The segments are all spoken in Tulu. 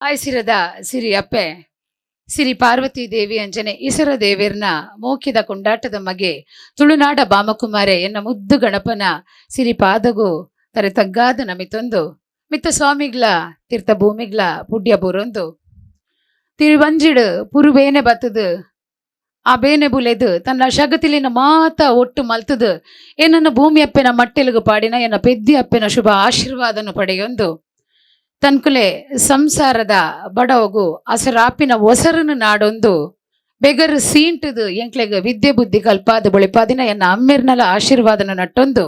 ಐಸಿರದ ಸಿರಿ ಅಪ್ಪೆ ಸಿರಿ ಪಾರ್ವತಿ ದೇವಿ ಅಂಜನೆ ಇಸರ ದೇವಿರ್ನ ಮೋಕಿದ ಕೊಂಡಾಟದ ಮಗೆ ತುಳುನಾಡ ಬಾಮಕುಮಾರೆ ಎನ್ನ ಮುದ್ದು ಗಣಪನ ಸಿರಿ ಪಾದಗು ತರೆ ತಗ್ಗಾದ ನಮಿತೊಂದು ಮಿತ್ತ ಸ್ವಾಮಿಗ್ಲ ತೀರ್ಥ ಭೂಮಿಗ್ಲ ಪುಡ್ಯ ಬೂರೊಂದು ತಿರುವಂಜಿಡು ಪುರುಬೇನೆ ಬತ್ತದು ಆ ಬೇನೆ ಬುಲೆದು ತನ್ನ ಶಗತಿಲಿನ ಮಾತ ಒಟ್ಟು ಮಲ್ತದು ಏನನ್ನ ಭೂಮಿ ಅಪ್ಪೆನ ಮಟ್ಟೆಲುಗು ಪಾಡಿನ ಎನ್ನ ಪೆದ್ದಿ ಅಪ್ಪೆನ ಶುಭ ಆಶೀರ್ವಾದನು ಪಡೆಯೊಂದು ತನ್ಕುಲೆ ಸಂಸಾರದ ಬಡವಗು ಅಸರಾಪಿನ ಒಸರನು ನಾಡೊಂದು ಬೆಗರು ಸೀಂಟದು ಎಂಕ್ಲೆಗ್ ವಿದ್ಯೆ ಬುದ್ಧಿ ಕಲ್ಪಾದ ಬೊಳಿಪಾದಿನ ಎನ್ನ ಅಮ್ಮಿರ್ನಲ ಆಶೀರ್ವಾದನ ನಟ್ಟೊಂದು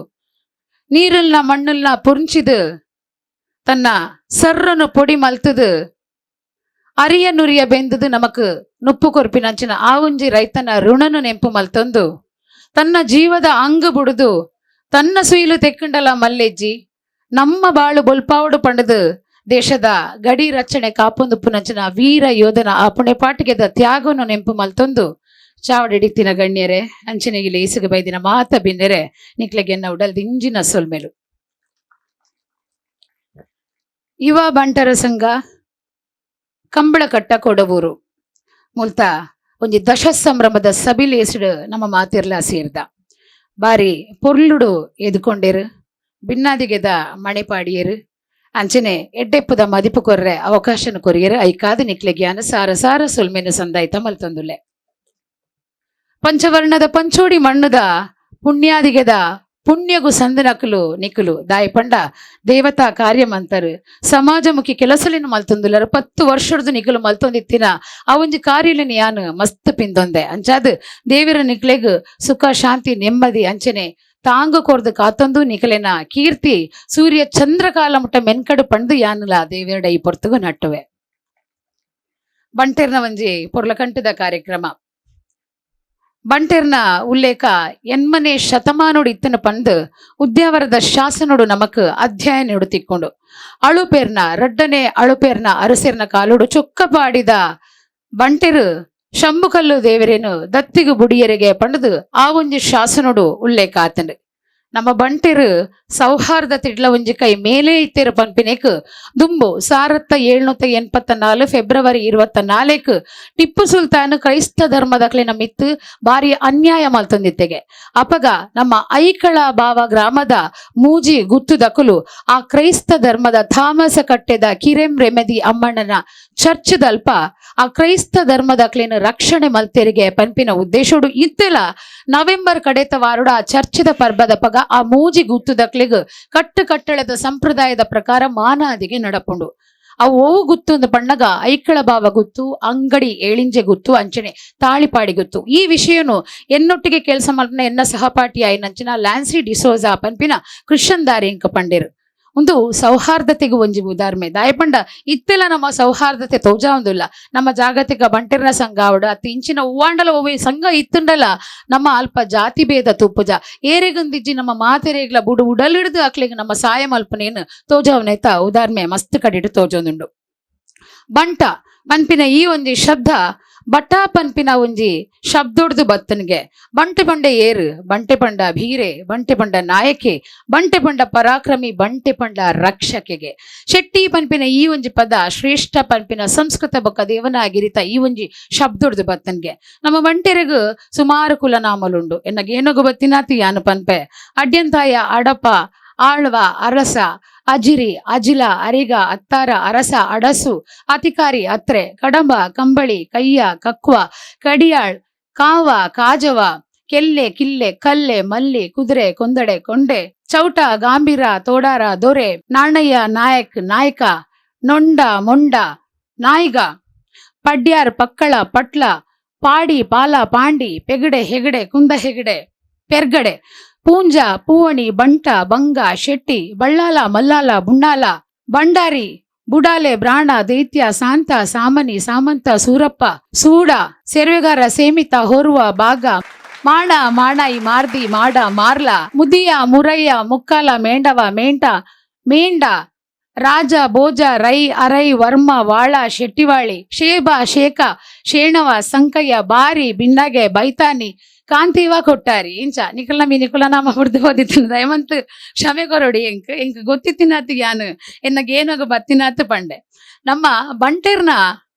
ನೀರುಲ್ನ ಮಣ್ಣುಲ್ನ ಪುರ್ಂಚಿದು ತನ್ನ ಸರ್ರನು ಪೊಡಿ ಮಲ್ತದು ಅರಿಯ ನುರಿಯ ಬೆಂದದು ನಮಕ್ ನುಪ್ಪು ಕೊರ್ಪಿನಂಚಿನ ಆ ಒಂಜಿ ರೈತನ ಋಣನು ನೆಂಪು ಮಲ್ತೊಂದು ತನ್ನ ಜೀವದ ಅಂಗು ಬುಡುದು ತನ್ನ ಸುಯಿಲು ತೆಕ್ಕಂಡಲ ಮಲ್ಲೆಜ್ಜಿ ನಮ್ಮ ಬಾಳು ಬೊಲ್ಪಾವಡು ಪಂಡದು ದೇಶದ ಗಡಿ ರಕ್ಷಣೆ ಕಾಪೊಂದು ಪುನಂಚಿನ ವೀರ ಯೋಧನ ಆ ಪುಣೆಪಾಟಿಗೆದ ತ್ಯಾಗವನ್ನು ನೆಂಪು ಮಲ್ತೊಂದು ಚಾವಡಿಡಿತ್ತಿನ ಗಣ್ಯರೆ ಅಂಚನೆಗಿಲೆ ಇಸುಗು ಬೈದಿನ ಮಾತ ಬಿನ್ನೆರೆ ನಿಕ್ಲೆಗೆನ್ನ ಉಡಲ್ ದಿಂಜಿನ ಸೊಲ್ಮೆಲು. ಯುವ ಬಂಟರ ಸಂಘ ಕಂಬಳಕಟ್ಟ ಕೊಡವೂರು ಮುಲ್ತ ಒಂಜಿ ದಶ ಸಂಭ್ರಮದ ಸಬಿಲೇಸುಡು ನಮ್ಮ ಮಾತಿರ್ಲ ಸೇರ್ದ ಬಾರಿ ಪೊರ್ಲುಡು ಎದುಕೊಂಡೇರು ಬಿನ್ನಾದಿಗೆದ ಮಣೆಪಾಡಿಯರು ಅಂಚನೆ ಎಡ್ಡೆಪ್ಪುದ ಮದಿಪು ಕೊರ್ರೆ ಅವಕಾಶನ ಕೊರಿಯರು ಐಕಾದ ನಿಕ್ಲೆ ಜ್ಞಾನ ಸಾರ ಸಾರ ಸೊಲ್ಮೆನು ಸಂದಾಯ್ತ ಮಲ್ತೊಂದುಲ್ಲೆ. ಪಂಚವರ್ಣದ ಪಂಚೋಡಿ ಮಣ್ಣುದ ಪುಣ್ಯಾದಿಗೆದ ಪುಣ್ಯಗು ಸಂದನಕುಲು ನಿಕುಲು ದಾಯಪಂಡ ದೇವತಾ ಕಾರ್ಯಮಂತರು ಸಮಾಜಮುಖಿ ಕೆಲಸಲಿನ ಮಲ್ತೊಂದುಲ್ಲರು 10 ವರ್ಷದ ನಿಕುಲು ಮಲ್ತೊಂದಿತ್ತಿನ ಆ ಒಂಜಿ ಕಾರ್ಯಲಿನ ಯಾನು ಮಸ್ತ್ ಪಿಂದೊಂದೆ. ಅಂಚಾದ್ ದೇವಿರ ನಿಕ್ಲೆಗ್ ಸುಖ ಶಾಂತಿ ನೆಮ್ಮದಿ ಅಂಚನೆ ತಾಂಗು ಕೊರ್ದು ಕಾತೊಂದು ನಿಕಲೆನ ಕೀರ್ತಿ ಸೂರ್ಯ ಚಂದ್ರಕಾಲ ಮುಟ್ಟ ಮೆನ್ಕಡು ಪಂದು ಯಾನುಲ ದೇವಿಯರಡ ಈ ಪೊರ್ತುಗು ನಟ್ಟುವೆ. ಬಂಟೆರ್ನ ಒಂಜಿ ಪೊರ್ಲಕಂಟದ ಕಾರ್ಯಕ್ರಮ. ಬಂಟೆರ್ನ ಉಲ್ಲೇಖ ಎನ್ಮನೆ ಶತಮಾನೋಡು ಇತ್ತನ ಪಂದು ಉದ್ಯಾವರದ ಶಾಸನೋಡು ನಮಕ್ ಅಧ್ಯಯನ ತಿಕ್ಕೊಂಡು ಅಳುಪೇರ್ನ ರಡ್ಡನೆ ಅಳುಪೇರ್ನ ಅರಸೇರ್ನ ಕಾಲೋಡು ಚೊಕ್ಕ ಪಾಡಿದ ಬಂಟೆರು ಶಂಭುಕಲ್ಲು ದೇವರೇನು ದತ್ತಿಗು ಬುಡಿಯರಿಗೆ ಪಂಡದು ಆ ಒಂಜಿ ಶಾಸನೋಡು ಉಲ್ಲೇಖ ಆತಂಡು. ನಮ್ಮ ಬಂಟೆರು ಸೌಹಾರ್ದ ತಿಡ್ಲ ಒಂಜಿ ಕೈ ಮೇಲೆ ಇತ್ತೇರು ಪನ್ಪಿನೇಕ್ ದುಂಬು 1784 ಫೆಬ್ರವರಿ 24 ಟಿಪ್ಪು ಸುಲ್ತಾನ್ ಕ್ರೈಸ್ತ ಧರ್ಮದಕ್ಲೆ ಮಿತ್ತು ಬಾರಿ ಅನ್ಯಾಯ ಮಲ್ತೊಂದಿತ್ತೆಗೆ. ಅಪಗ ನಮ್ಮ ಐಕಳ ಬಾವ ಗ್ರಾಮದ ಮೂಜಿ ಗುತ್ತುದಕುಲು ಆ ಕ್ರೈಸ್ತ ಧರ್ಮದ ಥಾಮಸ ಕಟ್ಟೆದ ಕಿರೆಂ ರೆಮೆದಿ ಅಮ್ಮಣ್ಣನ ಚರ್ಚದಲ್ಪ ಆ ಕ್ರೈಸ್ತ ಧರ್ಮದಕ್ಲೇನ ರಕ್ಷಣೆ ಮಲ್ತೆರಿಗೆ ಪನ್ಪಿನ ಉದ್ದೇಶೋಡು ಇತ್ತೆಲ ನವೆಂಬರ್ ಕಡೆತ ವಾರುಡ ಆ ಚರ್ಚದ ಪರ್ಬದ ಪಗ ಆ ಮೂಜಿ ಗುತ್ತುದಕ್ಲೆಗ್ ಕಟ್ಟು ಕಟ್ಟಳೆದ ಸಂಪ್ರದಾಯದ ಪ್ರಕಾರ ಮಾನಾದಿಗೆ ನಡಪುಂಡು. ಅವು ಓವು ಗುತ್ತು ಅಂದ್ ಪಣ್ಣಗ ಐಕಳ ಬಾವ ಗುತ್ತು, ಅಂಗಡಿ ಏಳಿಂಜೆ ಗುತ್ತು, ಅಂಚನೆ ತಾಳಿಪಾಡಿ ಗುತ್ತು. ಈ ವಿಷಯನು ಎನ್ನೊಟ್ಟಿಗೆ ಕೆಲಸ ಮಲ್ಪನ ಎನ್ನ ಸಹಪಾಠಿ ಆಯ್ನಂಚಿನ ಲ್ಯಾನ್ಸಿ ಡಿಸೋಜಾ ಪನ್ಪಿನ ಕ್ರಿಶ್ಚಿಯನ್ ದಾರಿ ಇಂಕ ಪಂಡೇರು. ಒಂದು ಸೌಹಾರ್ದತೆಗೆ ಒಂಜಿ ಉದಾಹರಣೆ. ದಾಯಪಂಡ ಇತ್ತೆಲ್ಲ ನಮ್ಮ ಸೌಹಾರ್ದತೆ ತೋಜಾ ಒಂದಿಲ್ಲ. ನಮ್ಮ ಜಾಗತಿಕ ಬಂಟಿರ್ನ ಸಂಘ ಅವಡು ಅತಿ ಇಂಚಿನ ಹೂವಾಂಡಲ ಒವ್ವೆ ಸಂಘ ಇತ್ತುಂಡಲ ನಮ್ಮ ಅಲ್ಪ ಜಾತಿ ಭೇದ ತೂಪುಜ ಏರೆಗುಂದಿಜ್ಜಿ ನಮ್ಮ ಮಾತೆರೇಗ್ಲ ಬುಡು ಉಡಲಿಡ್ದು ಅಕ್ಲೆಗ್ ನಮ್ಮ ಸಾಯ ಮಲ್ಪನೇನು ತೋಜಾವನೈತ ಉದಾಹರಣೆ ಮಸ್ತ್ ಕಡಿಡು ತೋಜೊಂದುಂಡು. ಬಂಟ ಪನ್ಪಿನ ಈ ಒಂಜಿ ಶಬ್ದ ಬಟ್ಟ ಪನ್ಪಿನ ಒಂಜಿ ಶಬ್ದೊಡ್ದು ಬತ್ತನಿಗೆ. ಬಂಟೆ ಪಂಡೆ ಏರು, ಬಂಟೆ ಪಂಡ ಭೀರೆ, ಬಂಟೆ ಪಂಡ ನಾಯಕೆ, ಬಂಟೆ ಪಂಡ ಪರಾಕ್ರಮಿ, ಬಂಟೆ ಪಂಡ ರಕ್ಷಕೆಗೆ. ಶೆಟ್ಟಿ ಪನ್ಪಿನ ಈ ಒಂಜಿ ಪದ ಶ್ರೇಷ್ಠ ಪನ್ಪಿನ ಸಂಸ್ಕೃತ ಬೊಕ್ಕ ದೇವನಾಗಿರಿತ ಈ ಒಂಜಿ ಶಬ್ದೊಡ್ದು ಬತ್ತನ್ಗೆ. ನಮ್ಮ ಬಂಟೆರೆಗು ಸುಮಾರು ಕುಲನಾಮಲುಂಡು. ಎನ್ನಗೇನೊಗು ಬತ್ತಿನಾತಿ ಯಾನು ಪನ್ಪೆ. ಅಡ್ಯಂತಾಯ, ಅಡಪ, ಆಳ್ವ, ಅರಸ, ಅಜಿರಿ, ಅಜಿಲ, ಅರಿಗ, ಅತ್ತಾರ, ಅರಸ, ಅಡಸು, ಅತಿಕಾರಿ, ಅತ್ರೆ, ಕಡಂಬ, ಕಂಬಳಿ, ಕಯ್ಯ, ಕಕ್ವ, ಕಡಿಯಾಳ್, ಕಾವ, ಕಾಜವ, ಕೆಲ್ಲೆ, ಕಿಲ್ಲೆ, ಕಲ್ಲೆ, ಮಲ್ಲಿ, ಕುದುರೆ, ಕೊಂದಡೆ, ಕೊಂಡೆ, ಚೌಟ, ಗಾಂಭೀರ, ತೋಡಾರ, ದೊರೆ, ನಾಣಯ್ಯ, ನಾಯಕ್, ನಾಯಕ, ನೊಂಡ, ಮೊಂಡ, ನಾಯಿಗ, ಪಡ್ಯಾರ್, ಪಕ್ಕಳ, ಪಟ್ಲ, ಪಾಡಿ, ಪಾಲ, ಪಾಂಡಿ, ಪೆಗಡೆ, ಹೆಗಡೆ, ಕುಂದ ಹೆಗಡೆ, ಪೆರ್ಗಡೆ, ಪೂಂಜ, ಪೂವಣಿ, ಬಂಟ, ಬಂಗ, ಶೆಟ್ಟಿ, ಬಳ್ಳಾಲ, ಮಲ್ಲಾಲ, ಬುಣ್ಣಾಲ, ಬಂಡಾರಿ, ಬುಡಾಲೆ, ಬ್ರಾಣ, ದೈತ್ಯ, ಸಾಂತ, ಸಾಮನಿ, ಸಾಮಂತ, ಸೂರಪ್ಪ, ಸೂಡ, ಸೆರ್ವೆಗಾರ, ಸೇಮಿತ, ಹೊರುವ, ಬಾಗ, ಮಾಣ, ಮಾಣಾಯಿ, ಮಾರ್ದಿ, ಮಾಡ, ಮಾರ್ಲ, ಮುದಿಯ, ಮುರಯ್ಯ, ಮುಕ್ಕಾಲ, ಮೇಂಡವ, ಮೇಂಟ, ಮೇಂಡ, ರಾಜ, ಭೋಜ, ರೈ, ಅರೈ, ವರ್ಮ, ವಾಳ, ಶೆಟ್ಟಿವಾಳಿ, ಶೇಬ, ಶೇಖ, ಶೇಣವ, ಸಂಕಯ್ಯ, ಬಾರಿ, ಬಿನ್ನಗೆ, ಬೈತಾನಿ, ಕಾಂತೀವ, ಕೊಟ್ಟಾರಿ. ಇಂಚ ನಿಕುಲ್ನ ಮೀ ನಿಕುಲ ನಾಮ ಹುಡ್ದು ಓದಿತ್ತಿನ ದಯಮಂತ್ ಕ್ಷಮೆ ಕೊರೊಡಿ. ಎಂಕ್ ಎಂಕ್ ಗೊತ್ತಿತ್ತಿನಾತ್ ಯಾನು ಎನ್ನಗ ಏನಾಗ ಬತ್ತಿನಾತ್ ಪಂಡೆ. ನಮ್ಮ ಬಂಟೆರ್ನ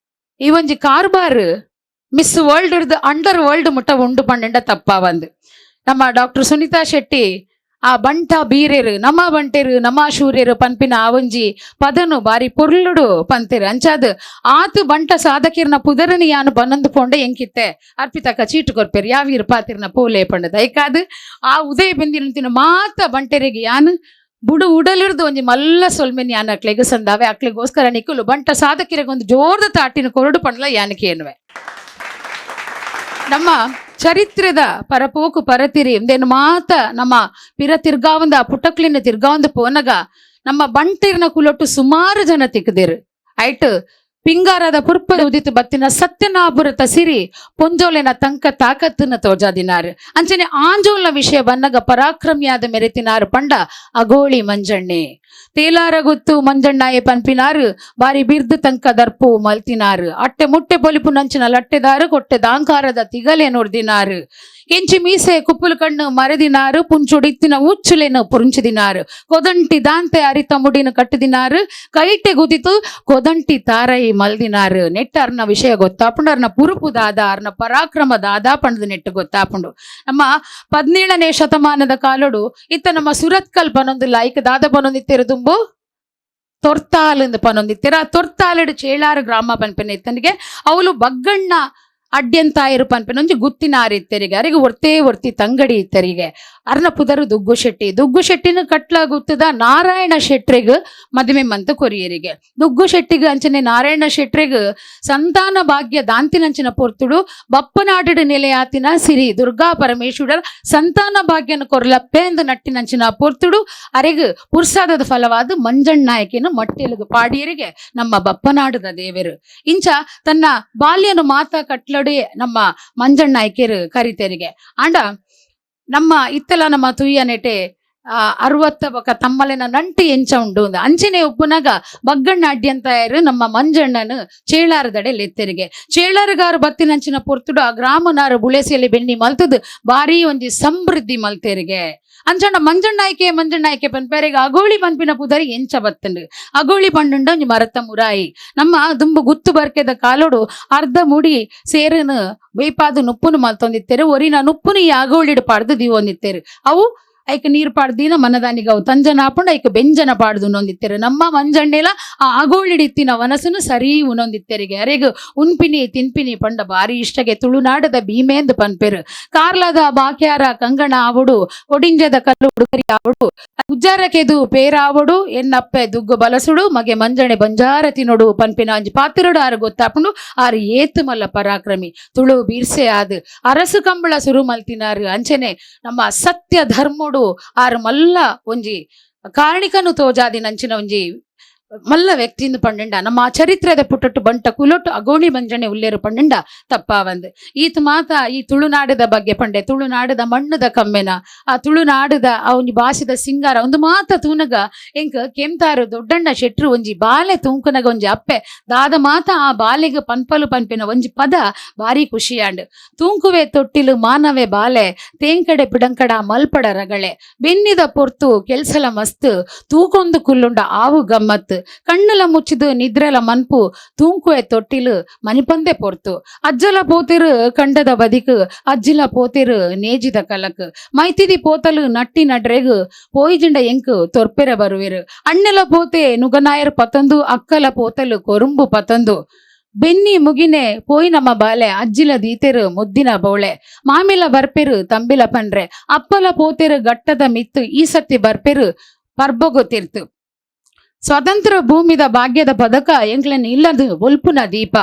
ಈ ಒಂಜಿ ಕಾರ್ಬಾರ್ miss world under world ಮುಟ್ಟ ಉಂಡು ಪಂಡೆಂಡ ತಪ್ಪ ಬಂದು. ನಮ್ಮ ಡಾಕ್ಟರ್ ಸುನೀತಾ ಶೆಟ್ಟಿ ಆ ಬಂಟ ಬೀರೆರು ನಮ್ಮ ಬಂಟೆರು ನಮ್ಮ ಶೂರ್ಯರು ಪನ್ಪಿನ ಆ ಒಂಜಿ ಪದನು ಬಾರಿ ಪೊರ್ಲುಡು ಪಂತೆರು. ಅಂಚಾದ್ ಆತು ಬಂಟ ಸಾಧಕಿರ್ನ ಪುದರನಿ ಯಾನು ಪನ್ನೊಂದು ಪೋಂಡೆ ಎಂಕಿತ್ತೆ ಅರ್ಪಿತಕ್ಕ ಚೀಟು ಕೊರ್ಪೇರು ಯಾವೀರು ಪಾತಿರ್ನ ಪೋಲೆ ಪಂಡದ. ಐಕಾದ್ ಆ ಉದಯ ಬೆಂದಿನ ಮಾತ ಬಂಟೆರಿಗೆ ಯಾನು ಬುಡು ಉಡಲಿರ್ದು ಒಂಜಿ ಮಲ್ಲ ಸೊಲ್ಮೆನ್ ಯಾನ್ ಅಕ್ಲೆಗ್ ಸಂದಾವೆ. ಅಕ್ಲೆಗೋಸ್ಕರ ನಿಕ್ಕುಲು ಬಂಟ ಸಾಧಕಿರಿಗೆ ಒಂದು ಜೋರ್ದ ತಾಟಿನ ಕೊರಡು ಪಂಡ್ಲ ಯಾನಕ್ಕೆ ಏನುವೆ. ನಮ್ಮ ಚರಿತ್ರೆದ ಪರಪೋಕು ಪರತಿರಿ ಇಂದೇನು ಮಾತ ನಮ್ಮ ಪಿರ ತಿರ್ಗಾವಂದ ಪುಟಕ್ಲಿನ ತಿರ್ಗಾವಂದ ಪೋನಗ ನಮ್ಮ ಬಂಟಿರ್ನ ಕುಲೊಟ್ಟು ಸುಮಾರು ಜನ ತಿಕ್ಕದಿರು. ಐಟ್ ಪಿಂಗಾರದ ಪುರ್ಪದ ಉದಿತು ಬತ್ತಿನ ಸತ್ಯನಾಪುರತ ಸಿರಿ ಪೊಂಜೋಲೆನ ತಂಕ ತಾಕತ್ತನ್ನ ತೋಜಾದಿನಾರು. ಅಂಚನೆ ಆಂಜೋಲ್ನ ವಿಷಯ ಬನ್ನಗ ಪರಾಕ್ರಮಿಯಾದ ಮೆರೆತಿನಾರು ಪಂಡ ಅಗೋಳಿ ಮಂಜಣ್ಣೆ. ತೇಲಾರ ಗುತ್ತು ಮಂಜಣ್ಣಾಯ ಪನ್ಪಿನಾರು ಬಾರಿ ಬಿರ್ದು ತಂಕ ದರ್ಪು ಮಲ್ತಿನಾರು. ಅಟ್ಟೆ ಮುಟ್ಟೆ ಪೊಲಿಪು ನಂಚಿನ ಲಟ್ಟೆದಾರು ಕೊಟ್ಟೆ ದಾಂಕಾರದ ತಿಗಲೆ ನೋಡ್ದಿನಾರು. ಕೆಂಚಿ ಮೀಸೆ ಕುಪ್ಪುಲು ಕಣ್ಣು ಮರೆದಿನಾರು ಪುಂಚುಡಿತ್ತಿನ ಉಚ್ಚುಲೆನು ಪುರುಂಚಿದಿನಾರು. ಕೊದಂಟಿ ದಾಂತೆ ಅರಿತ ಮುಡಿನ ಕಟ್ಟಿದಿನಾರು ಕೈಟೆ ಗುದಿತು ಕೊದಂಟಿ ತಾರೈ ಮಲ್ದಿನಾರು. ನೆಟ್ಟ ಅರ್ನ ವಿಷಯ ಗೊತ್ತಾಪುಂಡು, ಅರ್ನ ಪುರುಪು ದಾದ ಅರ್ನ ಪರಾಕ್ರಮ ದಾದ ಪಂಡದ ನೆಟ್ಟು ಗೊತ್ತಾಪುಂಡು. ನಮ್ಮ 17ನೇ ಶತಮಾನದ ಕಾಲೋಡು ಇತ್ತ ನಮ್ಮ ಸುರತ್ಕಲ್ ಪನೊಂದು ಲೈಕ್ ದಾದ ಪನೊಂದಿತ್ತೆರು ದುಂಬು ತೊರ್ತಾಲ್ ಪನೊಂದಿತ್ತೆರ. ಆ ತೊರ್ತಾಲಡು ಚೇಳಾರು ಗ್ರಾಮ ಪನ್ಪೆನ ಇತ್ತನಿಗೆ ಅವಳು ಬಗ್ಗಣ್ಣ ಅಡ್ಯಂತಾಯರು ಪನ್ಪೆನ ಒಂಜಿ ಗುತ್ತಿನಾರು ಇತ್ತೆರಿಗೆ. ಅರಿಗೆ ಒರ್ತೆ ಒರ್ತಿ ತಂಗಡಿ ಇತ್ತರಿಗೆ. ಅರ್ನ ಪುದರು ದುಗ್ಗು ಶೆಟ್ಟಿ. ದುಗ್ಗು ಶೆಟ್ಟಿನ ಕಟ್ಲ ಗುತ್ತದ ನಾರಾಯಣ ಶೆಟ್ರಿಗ್ ಮದುವೆ ಮಂತ ಕೊರಿಯರಿಗೆ. ದುಗ್ಗು ಶೆಟ್ಟಿಗ್ ಅಂಚನೆ ನಾರಾಯಣ ಶೆಟ್ರಿಗ್ ಸಂತಾನ ಭಾಗ್ಯ ದಾಂತಿನಂಚಿನ ಪೊರ್ತುಡು ಬಪ್ಪನಾಡು ನೆಲೆಯಾತಿನ ಸಿರಿ ದುರ್ಗಾ ಪರಮೇಶ್ವರರ ಸಂತಾನ ಭಾಗ್ಯನ ಕೊರ್ಲಪ್ಪೆ ಎಂದು ನಟ್ಟಿನಂಚಿನ ಪೊರ್ತುಡು ಅರೆಗ್ ಪುರ್ಸಾದದ ಫಲವಾದ ಮಂಜಣ್ಣಾಯಕಿನ ಮಟ್ಟೆಲುಗು ಪಾಡಿಯರಿಗೆ ನಮ್ಮ ಬಪ್ಪನಾಡದ ದೇವರು. ಇಂಚ ತನ್ನ ಬಾಲ್ಯನು ಮಾತ ಕಟ್ಲಡೆ ನಮ್ಮ ಮಂಜಣ್ಣಾಯ್ಕೆರು ಕರಿತೆರಿಗೆ. ಆಂಡ ನಮ್ಮ ಇತ್ತಲ ನಮ್ಮ ತುಯ್ಯ ನೆಟೆ 60 ಬೊಕ ತಮ್ಮಲೆನ ನಂಟು ಎಂಚ ಉಂಡು ಅಂಚನೆ ಉಪ್ಪುನಗ ಬಗ್ಗಣ್ಣ ಅಡ್ಯಂತಾಯರು ನಮ್ಮ ಮಂಜಣ್ಣನು ಚೇಳಾರದಡೆ ಲೆತ್ತೆರಿಗೆ. ಚೇಳಾರಗಾರು ಬತ್ತಿನಂಚಿನ ಪೊರ್ತುಡು ಆ ಗ್ರಾಮನಾರು ಬುಳೆಸೆಯಲ್ಲಿ ಬೆನ್ನಿ ಮಲ್ತದು ಬಾರಿ ಒಂಜಿ ಸಮೃದ್ಧಿ ಮಲ್ತೆರಿಗೆ. ಅಂಚಣ್ಣ ಮಂಜಣ್ಣಾಯ್ಕೆ ಮಂಜಣ್ಣಾಯ್ಕೆ ಪನ್ಪೆರೆಗ್ ಅಗೋಳಿ ಪನ್ಪಿನ ಪುದರಿ ಎಂಚ ಬತ್ತಂಡು. ಅಗೋಳಿ ಪಂಡುಂಡ ಒಂಜಿ ಮರತ ಮುರಾಯಿ. ನಮ್ಮ ದುಂಬು ಗುತ್ತು ಬರ್ಕೆದ ಕಾಲೋಡು ಅರ್ಧ ಮುಡಿ ಸೇರನು ಬೇಪಾದು ನುಪ್ಪುನು ಮಲ್ತೊಂದಿತ್ತೇರು. ಒರಿನ ನುಪ್ಪುನು ಈ ಅಗೋಳಿಡು ಪಾಡ್ದು ದೀವೊಂದಿತ್ತೇರು. ಅವು ಐಕ್ ನೀರು ಪಾಡ್ದಿನ ಮನದಾನಿಗ ಅವು ತಂಜನ ಹಾಪುಂಡು ಐಕ್ ಬೆಂಜನ ಪಾಡ್ದು ಉನ್ನೊಂದಿತ್ತೇರು. ನಮ್ಮ ಮಂಜಣ್ಣೆಲ ಆ ಅಗೋಳಿಡಿತ್ತಿನ ವನಸುನು ಸರಿ ಉನ್ನೊಂದಿತ್ತೆರಿಗೆ. ಅರೆಗ್ ಉನ್ಪಿನಿ ತಿನ್ಪಿನಿ ಪಂಡ ಬಾರಿ ಇಷ್ಟಗೆ. ತುಳುನಾಡದ ಭೀಮೇಂದ್ ಪನ್ಪೆರು. ಕಾರ್ಲದ ಬಾಕ್ಯಾರ ಕಂಗಣ ಆವಡು ಕೊಡಿಂಜದ ಕಲ್ಲು ಉಡುಕರಿ ಆವಡು ಉಜ್ಜಾರಕೆದು ಪೇರಾವಡು ಎನ್ನಪ್ಪೆ ದುಗ್ಗು ಬಲಸುಡು ಮಗೆ ಮಂಜಣೆ ಬಂಜಾರ ತಿನೊಡು ಪನ್ಪಿನ ಅಂಜಿ ಪಾತಿರಡು ಆರು ಗೊತ್ತಾಪುಂಡು. ಆರು ಏತು ಮಲ್ಲ ಪರಾಕ್ರಮಿ ತುಳು ಬೀರ್ಸೆ ಆದ್ ಅರಸು ಕಂಬಳ ಸುರು ಮಲ್ತಿನಾರು. ಅಂಚನೆ ನಮ್ಮ ಸತ್ಯ ಧರ್ಮೋಡು ಆರು ಮಲ್ಲ ಒಂಜಿ ಕಾರಣಿಕನು ತೋಜಾದಿ ನಂಚಿನ ಒಂಜಿ ಮಲ್ಲ ವ್ಯಕ್ತಿಯಿಂದ ಪಂಡಂಡ ನಮ್ಮ ಚರಿತ್ರದ ಪುಟಟ್ಟು ಬಂಟ ಕುಲೊಟ್ಟು ಅಗೋಣಿ ಮಂಜಣೆ ಉಲ್ಲೇರು ಪಂಡಂಡ ತಪ್ಪಾವಂದು. ಈತ ಮಾತ ಈ ತುಳುನಾಡದ ಬಗ್ಗೆ ಪಂಡೆ ತುಳುನಾಡದ ಮಣ್ಣದ ಕಮ್ಮೆನ ಆ ತುಳುನಾಡದ ಆ ಒಂಜಿ ಭಾಷೆದ ಸಿಂಗಾರ ಒಂದು ಮಾತ ತೂನಗ ಎಂಕ್ ಕೆಂತಾರು ದೊಡ್ಡಣ್ಣ ಶೆಟ್ರು ಒಂಜಿ ಬಾಲೆ ತೂಂಕುನಗ ಒಂಜಿ ಅಪ್ಪೆ ದಾದ ಮಾತ ಆ ಬಾಲೆಗ್ ಪನ್ಪಲು ಪನ್ಪಿನ ಒಂಜಿ ಪದ ಭಾರಿ ಖುಷಿಯಾಂಡ್. ತೂಂಕುವೆ ತೊಟ್ಟಿಲು ಮಾನವೆ ಬಾಲೆ ತೇಂಕಡೆ ಪಿಡಂಕಡ ಮಲ್ಪಡ ರಗಳೆ ಬೆನ್ನಿದ ಪೊರ್ತು ಕೆಲ್ಸಲ ಮಸ್ತ್ ತೂಕೊಂದು ಕುಲ್ಲುಂಡ ಆವು ಗಮ್ಮತ್ ಕಣ್ಣುಲ ಮುಚ್ಚಿದು ನಿದ್ರೆಲ ಮನ್ಪು ತೂಂಕುವೆ ತೊಟ್ಟಿಲು ಮನಿಪಂದೆ ಪೊರ್ತು ಅಜ್ಜಲ ಪೋತಿರು ಕಂಡದ ಬದಿಕ್ ಅಜ್ಜಿಲ ಪೋತಿರು ನೇಜಿದ ಕಲಕ್ ಮೈತಿದಿ ಪೋತಲು ನಟ್ಟಿ ನಡ್ರೆಗ್ ಪೋಯಿಜಿಂಡ ಎಂಕ್ ತೊರ್ಪೆರ ಬರುವೆರು ಅಣ್ಣಲ ಪೋತೆ ನುಗನಾಯರ್ ಪತಂದು ಅಕ್ಕಲ ಪೋತಲು ಕೊರುಂಬು ಪತಂದು ಬೆನ್ನಿ ಮುಗಿನೆ ಪೋಯಿ ನಮ್ಮ ಬಾಲೆ ಅಜ್ಜಿಲ ದೀತೆರು ಮುದ್ದಿನ ಬೌಳೆ ಮಾಮಿಲ ಬರ್ಪೆರು ತಂಬಿಲ ಪನ್ರೆ ಅಪ್ಪಲ ಪೋತೆರು ಗಟ್ಟದ ಮಿತ್ತು ಈ ಸತಿ ಬರ್ಪೆರು ಪರ್ಬೊಗು ತಿರ್ತು. ಸ್ವತಂತ್ರ ಭೂಮಿದ ಭಾಗ್ಯದ ಪದಕ ಎಂಕ್ಲೆನ್ ಇಲ್ಲದು ಒಲ್ಪುನ ದೀಪ.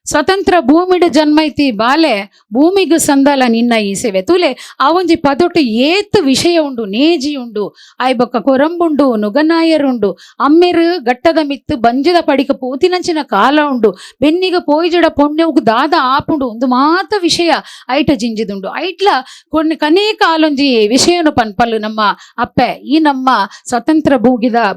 ಸ್ವತಂತ್ರ ಭೂಮಿಡು ಜನ್ಮೈತಿ ಬಾಲೆ ಭೂಮಿಗು ಸಂದಲ ನಿನ್ನ ಈ ಸೇವೆ. ತೂಲೆ ಆ ಒಂಜಿ ಪದೊಟ್ಟು ಏತ್ ವಿಷಯ ಉಂಡು, ನೇಜಿ ಉಂಡು, ಆಯ್ ಬೊಕ್ಕ ಕೊರಂಬುಂಡು, ನುಗನಾಯರುಂಡು, ಅಮ್ಮೆರು ಗಟ್ಟದ ಮಿತ್ತು ಬಂಜದ ಪಡಿಕ ಪೋತಿನಂಚಿನ ಕಾಲ ಉಂಡು, ಬೆನ್ನಿಗ ಪೋಯಿಜಡ ಪೊಣ್ಣೆವು ದಾದ ಆಪುಂಡು ಒಂದು ಮಾತ ವಿಷಯ ಐಟ ಜಿಂಜಿದುಂಡು. ಐಟ್ಲ ಕೊನ್ನೆ ಕನೇಕ ಆಲೊಂಜಿ ವಿಷಯನು ಪನ್ಪಲ್ಲು ನಮ್ಮ ಅಪ್ಪೆ. ಈ ನಮ್ಮ ಸ್ವತಂತ್ರ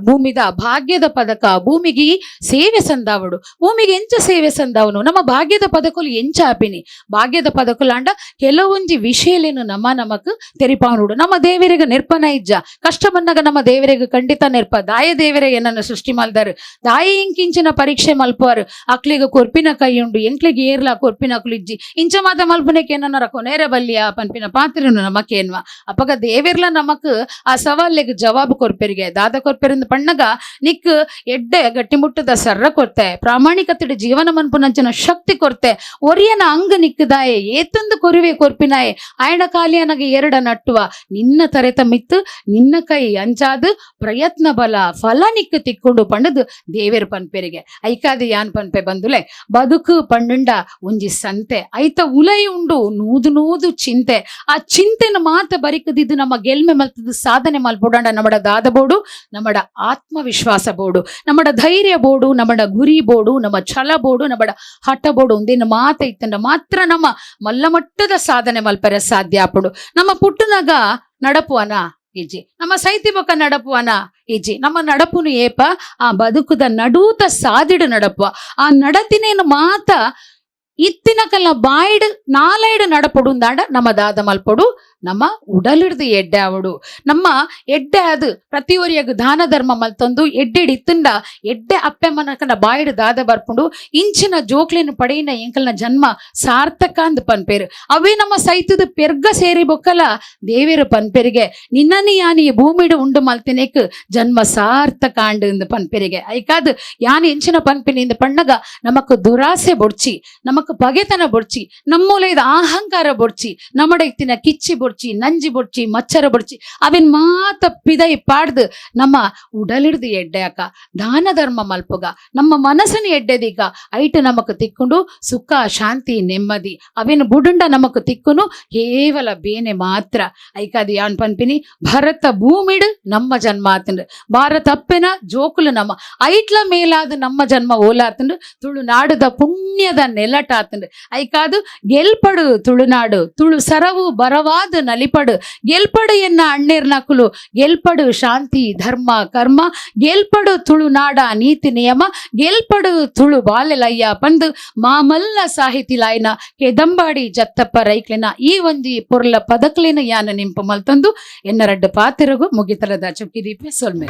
ಭೂಮಿದ ಭಾಗ್ಯದ ಪದಕ ಭೂಮಿಗೆ ಸೇವೆ ಸಂದಾವಡು. ಭೂಮಿಗೆ ಎಂಚ ಸೇವೆ ಸಂದಾವನು? ನಮ್ಮ ನಮ್ಮ ಭಾಗ್ಯದ ಪದಕುಲು ಎಂಚ ಆಪಿನಿ ಭಾಗ್ಯದ ಪದಕುಲು ಅಂಡ ಕೆಲವೊಂಜಿ ವಿಷಯಲೇನು ನಮ್ಮ ನಮಕ್ ತೆರಿಪಾನುಡು. ನಮ್ಮ ದೇವರಿಗೆ ನಿರ್ಪನ ಇಜ್ಜ ಕಷ್ಟ ಬಂದಾಗ ನಮ್ಮ ದೇವರಿಗೆ ಖಂಡಿತ ನೆರ್ಪ. ದಾಯ ದೇವರೇ ಏನನ್ನ ಸೃಷ್ಟಿ ಮಲ್ದಾರು, ದಾಯ ಇಂಕಿಂಚಿನ ಪರೀಕ್ಷೆ ಮಲ್ಪುವಾರು. ಅಕ್ಲಿಗ ಕೊರ್ಪಿನ ಕೈ ಉಂಡು, ಎಂಕ್ಲಿಗೆ ಏರ್ಲ ಕೊರ್ಪಿನ ಅಕ್ಲು ಇಜ್ಜಿ. ಇಂಚ ಮಾತ ಮಲ್ಪನೆಕ್ ಏನನ್ನ ಕೊನೇರ ಬಲ್ಲಿಯ ಪನ್ಪಿನ ಪಾತ್ರನು ನಮಕೇನ್ವ. ಅಪಗ ದೇವೆರ್ಲ ನಮಕ್ ಆ ಸವಾಲಿಗೆ ಜವಾಬು ಕೊರ್ಪೆರಿಗೆ. ದಾದ ಕೊರ್ಪೆರಿಂದ ಪಣ್ಣಗ ನಿಕ್ ಎಡ್ಡೆ ಗಟ್ಟಿಮುಟ್ಟದ ಸರ್ರ ಕೊರ್ತೆ, ಪ್ರಾಮಾಣಿಕತೆಡು ಜೀವನ ಮನ್ಪುನಂಚಿನ ಶಕ್ತಿ ಕೊರ್ತೆ. ಒರಿಯನ ಅಂಗ ನಿಕ್ಕದಾಯೆ ಏತಂದು ಕೊರುವೆ ಕೊರ್ಪಿನಾಯೆ ಆಯಣ ಕಾಲಿಯನಗೆ ಎರಡ ನಟ್ಟುವ ನಿನ್ನ ತರೆತ ಮಿತ್ತು ನಿನ್ನ ಕೈ ಅಂಚಾದು ಪ್ರಯತ್ನ ಬಲ ಫಲ ನಿಕ್ಕು ತಿಕ್ಕೊಂಡು ಪಂಡದು ದೇವೆರ್ ಪನ್ಪೆರಿಗೆ. ಐಕಾದಿ ಯಾನ್ ಪನ್ಪೆ ಬಂದುಲೆ, ಬದುಕು ಪಂಡುಂಡ ಒಂಜಿ ಸಂತೆ, ಐತ ಉಲೈ ಉಂಡು ನೂದು ನೂದು ಚಿಂತೆ. ಆ ಚಿಂತೆನ ಮಾತ ಬರಿಕದಿದ್ದು ನಮ್ಮ ಗೆಲ್ಮೆ ಮಲ್ತದ್ದು ಸಾಧನೆ ಮಲ್ಪೊಡಂಡ ನಮ್ಮಡ ದಾದ ಬೋಡು, ನಮ್ಮಡ ಆತ್ಮವಿಶ್ವಾಸ ಬೋಡು, ನಮ್ಮಡ ಧೈರ್ಯ ಬೋಡು, ನಮ್ಮಡ ಗುರಿ ಬೋಡು, ನಮ್ಮ ಛಲ ಬೋಡು, ನಮ್ಮಡ ಹಠ ಬೋಡು. ಒಂದಿನ ಮಾತ ಇತ್ತಂಡ ಮಾತ್ರ ನಮ್ಮ ಮಲ್ಲಮಟ್ಟದ ಸಾಧನೆ ಮಲ್ಪರೆ ಸಾಧ್ಯ ಆಪುಂಡು. ನಮ್ಮ ಪುಟ್ಟುನಗ ನಡಪುವನ ಇಜ್ಜಿ, ನಮ್ಮ ಸೈತಿ ಬೊಕ್ಕ ನಡಪುವನ ಇಜ್ಜಿ. ನಮ್ಮ ನಡಪುನು ಏಪ ಆ ಬದುಕುದ ನಡೂತ ಸಾದಿಡು ನಡಪುವ. ಆ ನಡತಿನೇನು ಮಾತ ಇತ್ತಿನ ಕಲ್ಲ ಬಾಯ್ಡ್ ನಾಲೈಡ್ ನಡಪೊಡು. ನಮ್ಮ ದಾದ ಮಲ್ಪೊಡು, ನಮ್ಮ ಉಡಲಿಡ್ದು ಎಡ್ಡೆ ಆವಡು. ನಮ್ಮ ಎಡ್ಡೆ ಅದು ಪ್ರತಿಯೊರಿಯಗ್ ದಾನ ಧರ್ಮ ಮಲ್ತೊಂದು ಎಡ್ಡೆಡ್ ಇತ್ತುಂಡ ಎಡ್ಡೆ ಅಪ್ಪೆ ಮನಕಂಡ ಬಾಯ್ಡ್ ದಾದ ಬರ್ಪುಂಡು. ಇಂಚಿನ ಜೋಕ್ಲೆನ್ ಪಡೆಯಿನ ಎಂಕಲ್ನ ಜನ್ಮ ಸಾರ್ಥಕ ಅಂದ್ ಪನ್ಪೇರು. ಅವೇ ನಮ್ಮ ಸೈತದ ಪೆರ್ಗ ಸೇರಿ ಬೊಕ್ಕಲ ದೇವೇರು ಪನ್ಪೆರಿಗೆ, ನಿನ್ನನ್ನು ಯಾನ್ ಈ ಭೂಮಿಡು ಉಂಡು ಮಲ್ತಿನೇಕ್ ಜನ್ಮ ಸಾರ್ಥಕ ಅಂಡ್ ಇಂದ್ ಪನ್ಪೆರಿಗೆ. ಐಕಾದ್ ಯಾನ್ ಎಂಚಿನ ಪನ್ಪಿನಿ ಇಂದ್ ಪಣ್ಣಗ, ನಮಕ್ ದುರಾಸೆ ಬೊಡ್ಚಿ, ನಮಕ್ ಪಗೆತನ ಬೊಡ್ಚಿ, ನಮ್ಮೂಲೈದ ಅಹಂಕಾರ ಬೊಡ್ಚಿ, ನಮ್ಮಡ ಇತ್ತಿನ ಕಿಚ್ಚಿ ಬೊಡ್ಚಿ, ನಂಜಿ ಬೊಡ್ಚಿ, ಮಚ್ಚರ ಬೊಡ್ಚಿ. ಅವಿನ್ ಮಾತ ಪಿದೈ ಪಾಡ್ದು ನಮ್ಮ ಉಡಲಿಡ್ದು ಎಡ್ಡೆ ಅಕ್ಕ ದಾನ ಧರ್ಮ ಮಲ್ಪುಗ, ನಮ್ಮ ಮನಸ್ಸನ್ನು ಎಡ್ಡೆದೀಗ. ಐಟ್ ನಮಕ್ ತಿಕ್ಕೊಂಡು ಸುಖ ಶಾಂತಿ ನೆಮ್ಮದಿ. ಅವಿನ ಬುಡುಂಡ ನಮಕ್ ತಿಕ್ಕುನು ಕೇವಲ ಬೇನೆ ಮಾತ್ರ. ಐಕಾದಿ ಯಾನ್ ಪನ್ಪಿನಿ, ಭರತ ಭೂಮಿಡ್ ನಮ್ಮ ಜನ್ಮ ಆತಂಡ್, ಭಾರತ ಅಪ್ಪೆನ ಜೋಕುಲು ನಮ್ಮ. ಐಟ್ಲ ಮೇಲಾದ ನಮ್ಮ ಜನ್ಮ ಓಲಾತಂಡ್? ತುಳುನಾಡುದ ಪುಣ್ಯದ ನೆಲಟಾತಂಡ್. ಐಕಾದು ಗೆಲ್ಪಡು ತುಳುನಾಡು, ತುಳು ಸರವು ಬರವಾದ ನಲಿಪಡು. ಗೆಲ್ಪಡು ಎನ್ನ ಅಣ್ಣೇರ್ ನಕುಲು, ಗೆಲ್ಪಡು ಶಾಂತಿ ಧರ್ಮ ಕರ್ಮ, ಗೆಲ್ಪಡು ತುಳುನಾಡ ನೀತಿ ನಿಯಮ, ಗೆಲ್ಪಡು ತುಳು ಬಾಲೆಲಯ್ಯ ಪಂದು ಮಾಮಲ್ಲ ಸಾಹಿತಿ ಲಾಯ್ನ ಕೆದಂಬಾಡಿ ಜತ್ತಪ್ಪ ರೈಕ್ಲೆನ ಈ ಒಂಜಿ ಪೊರ್ಲ ಪದಕ್ಲೆನ ಯಾನ ನಿಂಪು ಮಲ್ತಂದು ಎನ್ನ ರಡ್ಡು ಪಾತಿರಗು ಮುಗಿತಲದ ಚುಕ್ಕಿ ದೀಪೆ. ಸೊಲ್ಮೆ.